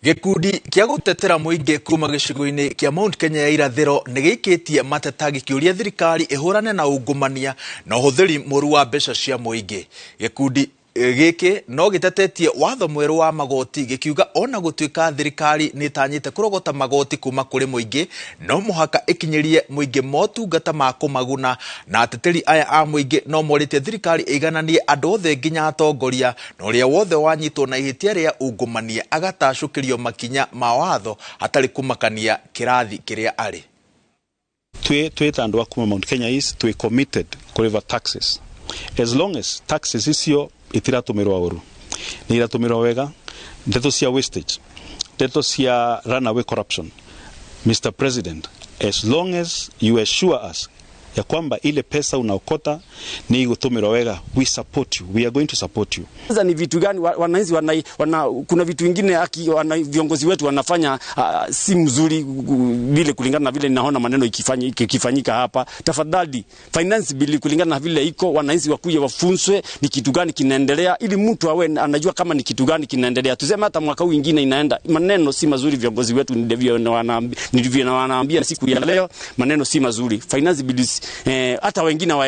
Gĩkundi kĩa gũtetera mũingĩ kuma gĩcigo-inĩ kĩa Mount Kenya ya irathĩro nĩ gĩikĩtie mateta gĩkĩũria thirikari ĩhũrane na ungumania na ũhũthĩri mũru wa mbeca cia mũingĩ. Gĩkundi gĩkĩ no gĩtetetie watho mwerũ wa magoti gĩkiuga ona gũtuĩka thirikari nĩ ĩtanyĩte kũrogota magoti kuma kũrĩ mũingĩ, no mũhaka ĩkinyĩrie mũingĩ motungata ma kũmaguna. Na ateteri aya a mũingĩ no morĩtie thirikari ĩigananie andũ othe nginya atongoria, na ũrĩa wothe wanyitwo na ihĩtia rĩa ungumania agatacũkĩrio makinya ma watho hatarĩ kũmakania kĩrathi kĩrĩa arĩ. Twĩ ta andũ a kuma Mount Kenya East, twĩ committed kũrĩva taxes as long as taxes icio itiratũmĩrwo ũru, nĩ iratũmĩrwo wega. Ndeto cia wastage, ndeto cia runaway corruption, Mr. President, as long as you assure us ya kwamba ile pesa unaokota ni igũtũmĩrwo wega, we support you, we are going to support you. Sasa ni vitu gani wananchi kuna vitu vingine haki viongozi wetu wanafanya si mzuri vile kulingana na vile ninaona maneno ikifanyika hapa. Tafadhali, finance bill kulingana na vile iko, wananchi wakuje wafunzwe ni kitu gani kinaendelea, ili mtu awe anajua kama ni kitu gani kinaendelea. Tuseme hata mwaka huu ingine inaenda, maneno si mazuri viongozi wetu, ndivyo wanaambia siku ya leo, maneno si mazuri. Finance bill, hata wengine wa